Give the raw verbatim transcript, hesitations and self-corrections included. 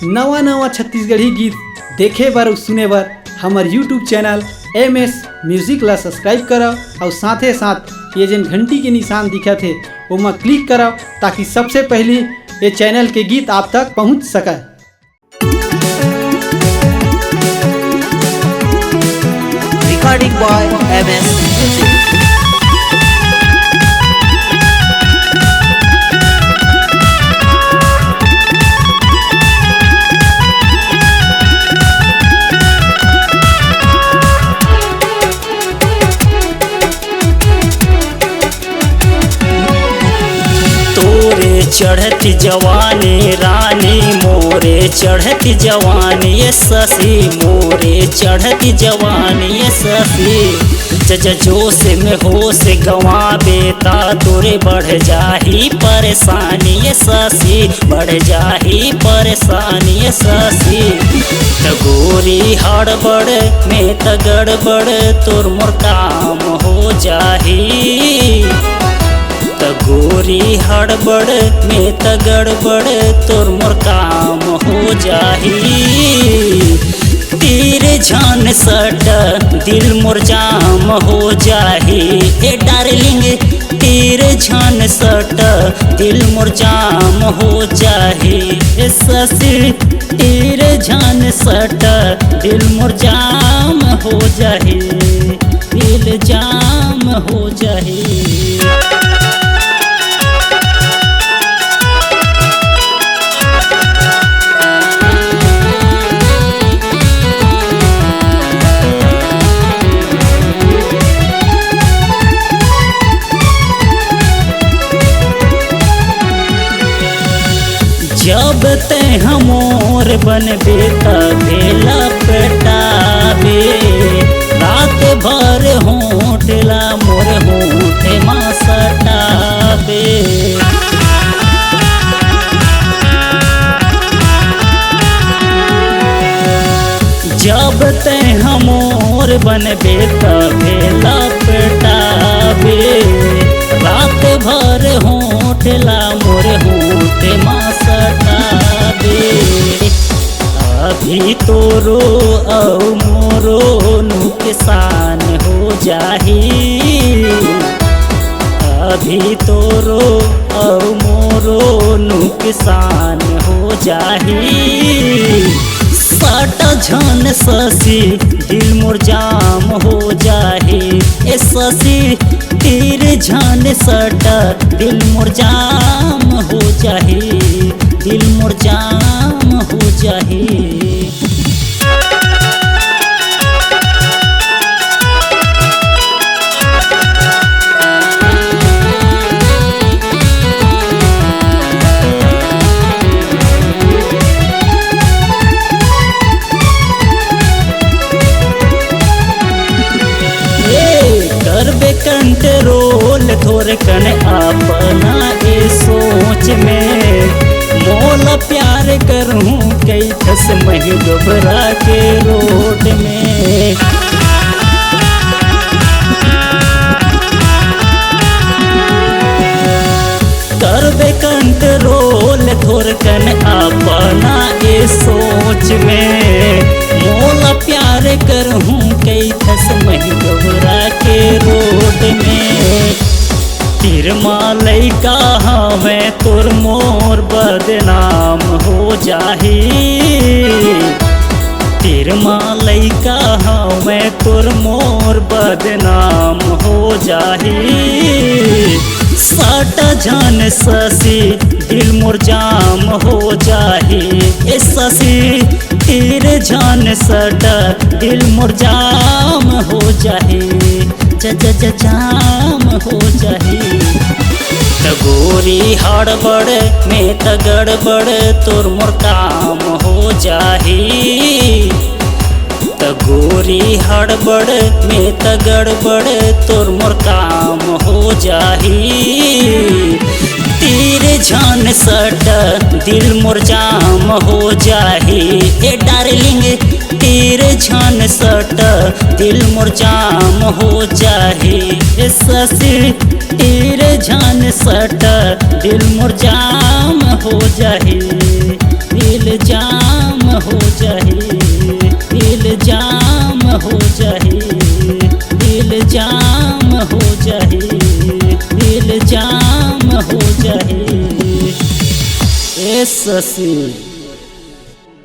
नवा नवा छत्तीसगढ़ी गीत देखे बर अउ सुने बर हमर YouTube channel M S music ला सब्सक्राइब करव अउ साथे साथ ये जेन घंटी के निशान दिखत हे ओमा क्लिक करव, ताकि सबसे पहली ये चैनल के गीत आप तक पहुंच सकय। Recording by M S Music. तोरे चढ़त जवानी रानी, मोरे चढ़त जवानी ये शशि, मोरे चढ़त जवानी ये शशि। जज जोश में होश गंवाबे ता तोरे बढ़ जाही परेशानी ये शशि, बढ़ जाही परेशानी ये शशि। त गोरी हड़बड़ में त गड़बड़ तोर मोर काम हो जाही। त गोरी हड़बड़ में त गड़बड़ तोर मोर काम हो जाही। तीर झन सट दिल मोर जाम हो जाही। ए डार्लिंग तीर झन सट दिल मोर जाम हो जाही। ए शशि तीर झन सट दिल मोर जाम हो जाही। दिल जाम हो जाही। जब ते हमोर बनबे तभे लपटाबे, रात भर होठ ला मोर होठ मा सटाबे। जब ते हमोर बनबे तभे लपटाबे, रात भर होठ ला मोर होठ मा सटाबे। अभी तोरो अउ मोरो नुकसान हो जाही। अभी तोरो अउ मोरो नुकसान हो जाही। सट झन शशि दिल मोर जाम हो जाही। ए शशि तीर झन सट दिल मोर जाम हो जाही। दिल मोर जाम हो जाही। ए, करबे कंट्रोल थोर कन अपना ए सोच में। मोला प्यार करहूँ कई खस मही डोबरा के रोड में। करबे कंट्रोल थोर कन अपना ए सोच में। मोला प्यार करहूँ कई खस मही डोबरा के रोड में। तीर मा लइका हवे तोर मोर बदनाम हो जाही। तीर मा लइका हवे तोर मोर बदनाम हो जाही। सट झन शशि दिल मोर जाम हो जाही। ए शशि तीर झन सट दिल मोर जाम हो जाही। ज ज ज जाम हो जाही। त गोरी हड़बड़ में त गड़बड़ तोर मोर काम हो जाही। त गोरी हड़बड़ में त गड़बड़ तोर मोर काम हो जाही। तीर झन सट दिल मोर जाम हो जाही। ए डार्लिंग तीर झन सट दिल मोर जाम हो जाही। ए शशि तीर झन सट दिल मोर जाम हो जाही। दिल जाम जाम हो जाही, दिल जाम हो जाही। ए शशि,